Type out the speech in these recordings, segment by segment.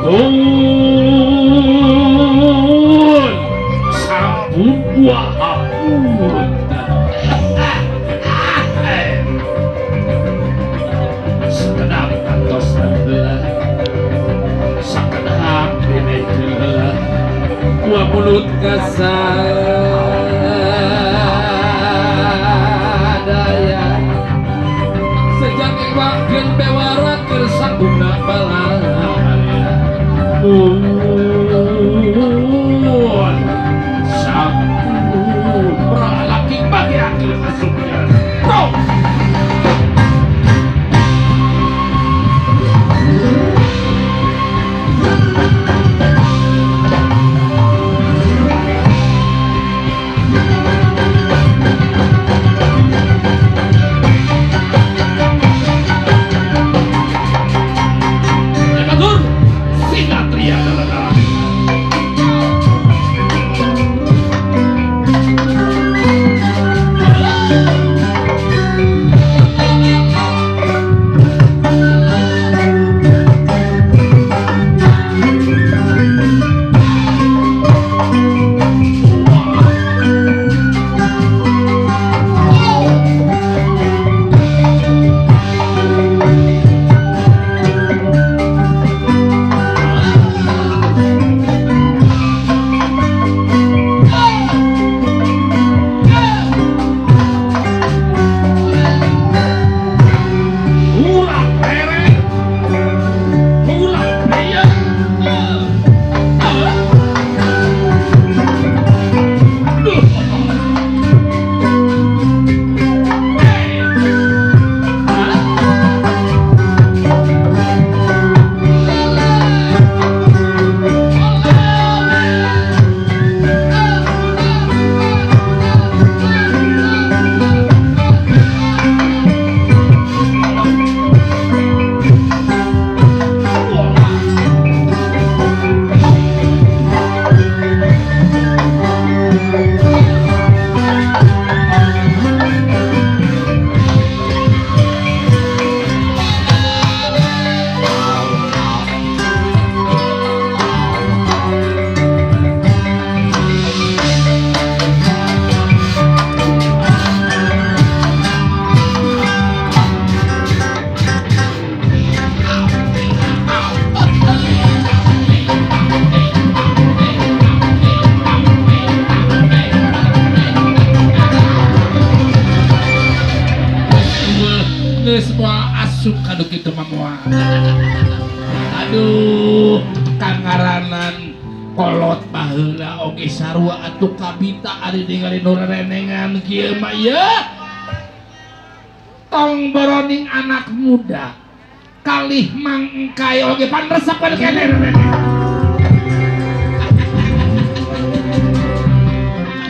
Ampun sampun wa ampun. Sekedap kantos heula sakedap dene heula wa mulut kasadaya sejak iwakeun bewara keur saguna balaya. Pun sampun pralaki bagi akil asupnya. Bro. Asup kadu kitu mah moal. Aduh, kangaranan kolot baheula oge sarua atuh kabita ari ningali nu rerenengan kieu mah ieu. Tong boroning anak muda kalih mangkai oge panresepan keneh rerenengan.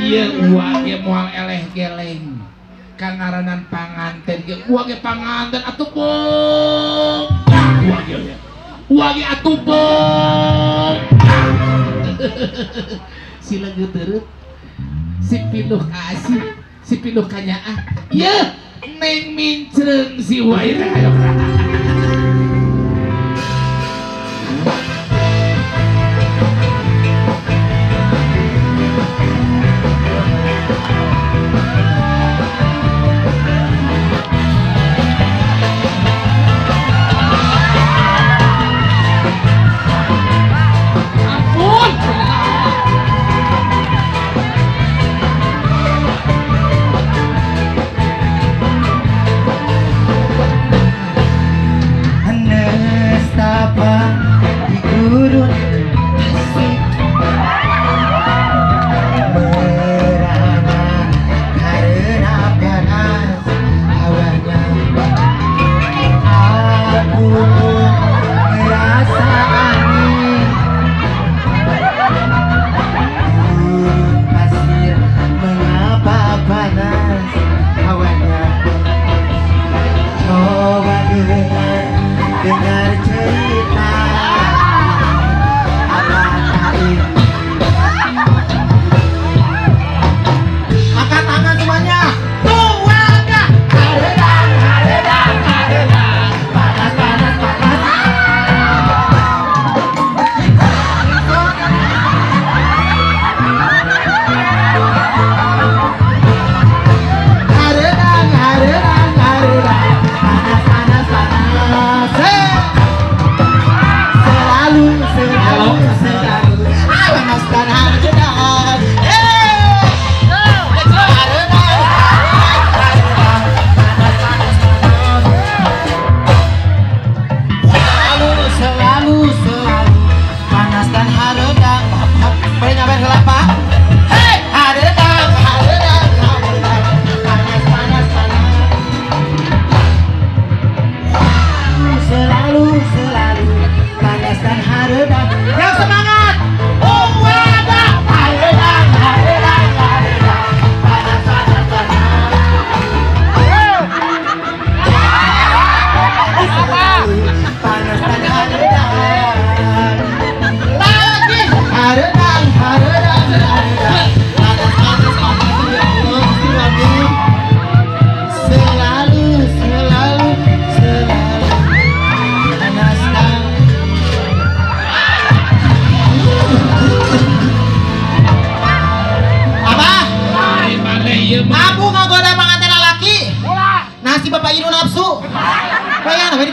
Ieu uang ge moal eleh geleng. Kangaranan panganten ge uang ge panganten atuh bongkah uang ge uang ge atuh bongkah. Si leungeuh teureut si pinuh ka asih si pinuh ka nyaah yeuh neng mincreung si uang ieu teh ayo. Dengar cerita apa ini. Angkat tangan semuanya. Tuwaga haredang haredang haredang panas panas panas.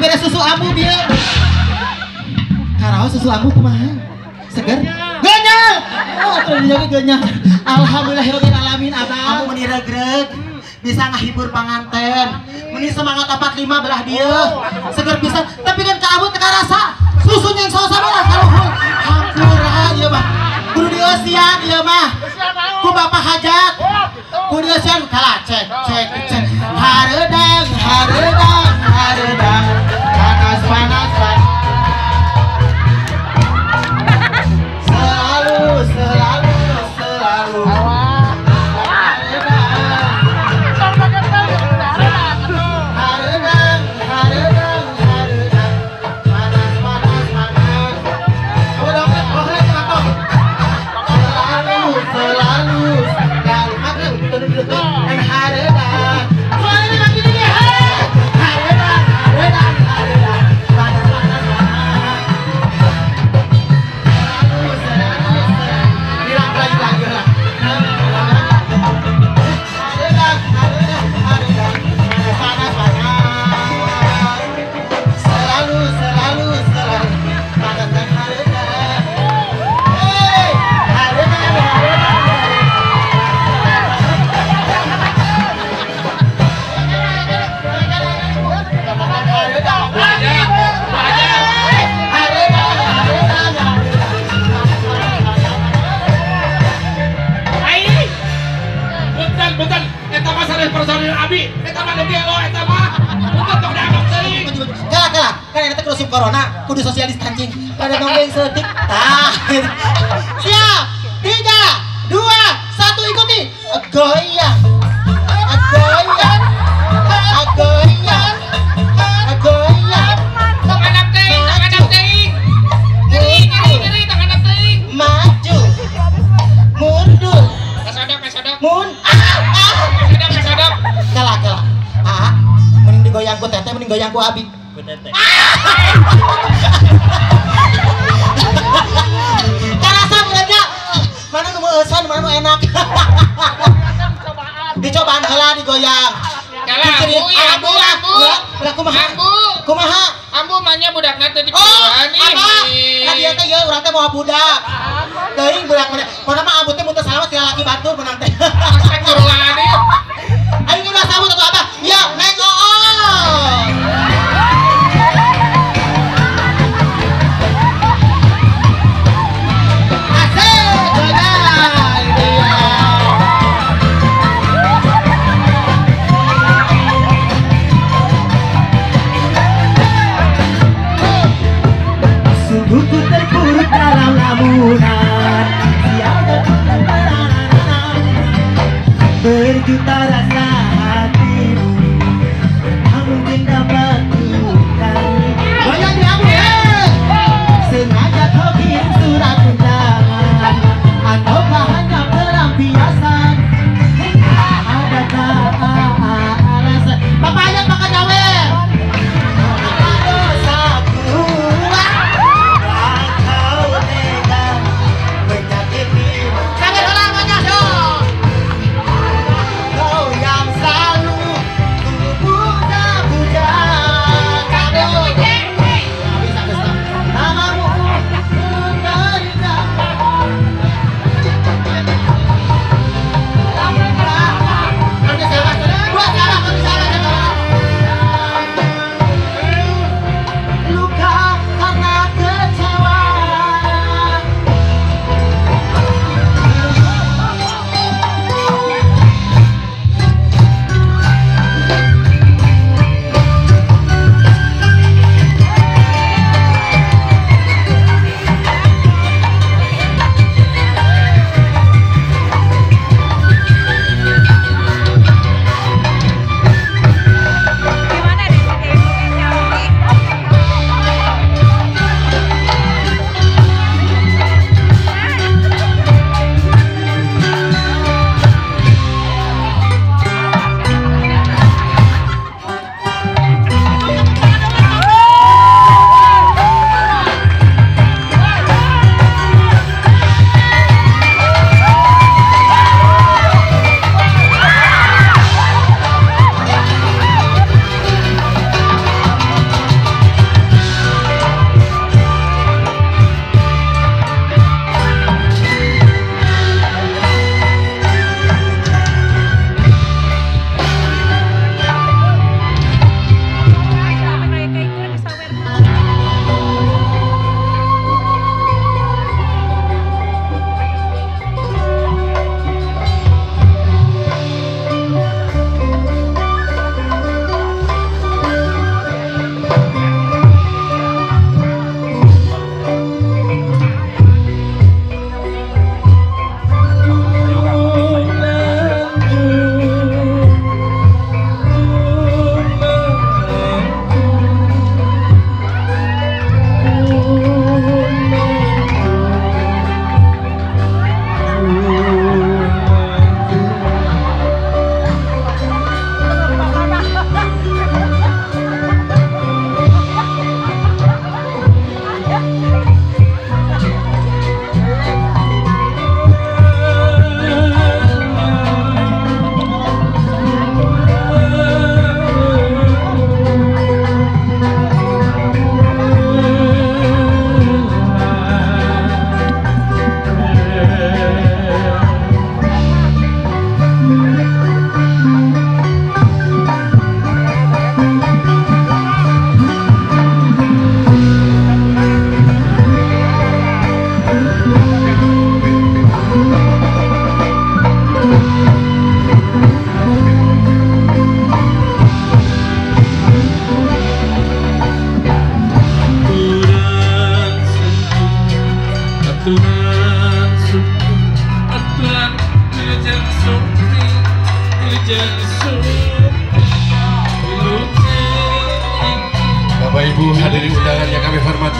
dibere susu ambu bieu. Karaos susu ambu kumaha? Seger? Genyal. Oh, atuh dijaga genyal. Alhamdulillahirabbil alamin abah. Ambu meuni regreg. Bisa ngahibur panganten. Meuni semangat 45 belah dieu. Seger pisan, tapi kan ka ambu teu karasa. Susunya yang sama lah kaluhur. Hampura ieu mah. Kudu dieusian ieu mah. Ku bapak hajat. Kudu dieusian kalah cek cek cek. Hareudang hareudang hareudang. Panas panas panas. Selalu selalu selalu. Hareudang hareudang hareudang. Panas panas panas. Udah udah udah. Selalu selalu selalu. Dan hareudang. Suaranya makin ini. Hareudang hareudang hareudang. Panas panas panas. Selalu selalu selalu. Hilang lagi lagi lah. Hareudang hareudang hareudang. Panas panas panas. Selalu selalu selalu. Panas dan hareudang. Hey, hareudang hareudang. Bentar, bentar. Eta mah sanes personil abi. Eta mah gelo eta mah. Punten tong dianggap teuing. Kalah kalah, kan eta teh corona, kudu social distancing. Pada nonggeng seeutik. Tah. Siap. 3, 2, 1 ikuti. Goyang. Goyang. Goyang. Goyang. Tong handap teuing, tong handap teuing. Ngeri, ngeri, ngeri tong handap teuing. Maju. Mundur. Kasodok, kasodok. Mun. Ah, ah. Kasodok, kasodok. Kalah kalah. Ah, mending digoyang ku teteh, mending goyang ku abi. Ku teteh. Karasa budaknya. Mana nu meueusan, mana nu enak. Dicobaan heula digoyang. Kalah, ambu, ya, ambu, ambu. Lah kumaha? Ambu. Kumaha? Ambu mah nya budakna teh Oh, dipiluan ih. apa? Kan dia teh ieu urang teh moal budak. Teuing budak mana? Pokona mah ambu teh mun teu salah mah ti lalaki batur menang teh. Astagfirullahaladzim. Ayo udah sambut atuh abah. Ya, naik oo. Asik, goyang. Iya. Sungguh ku terpuruk dalam lamunan. Berjuta rasa hatimu tak mungkin dapat kuungkap. Goyang di abu ya. Sengaja kau kirim surat undangan, ataukah hanya pelampiasan? Adakah alasan? Bapak ayam makan nyawer. Apa dosaku? Kau tega menyakiti. Sampai ulang banyak dong. Kau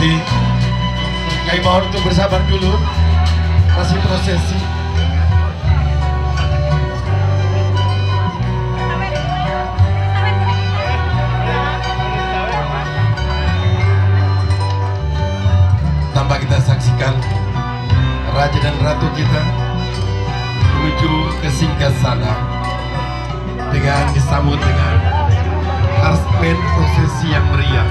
Nanti kami mohon untuk bersabar dulu, masih prosesi. Tanpa kita saksikan raja dan ratu kita menuju ke singgasana dengan disambut dengan arspen prosesi yang meriah.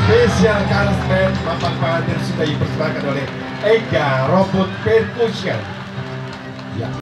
Spesial Karsmen Bapak Pengantin sudah dipersembahkan oleh Ega Robot Percussion. Ya.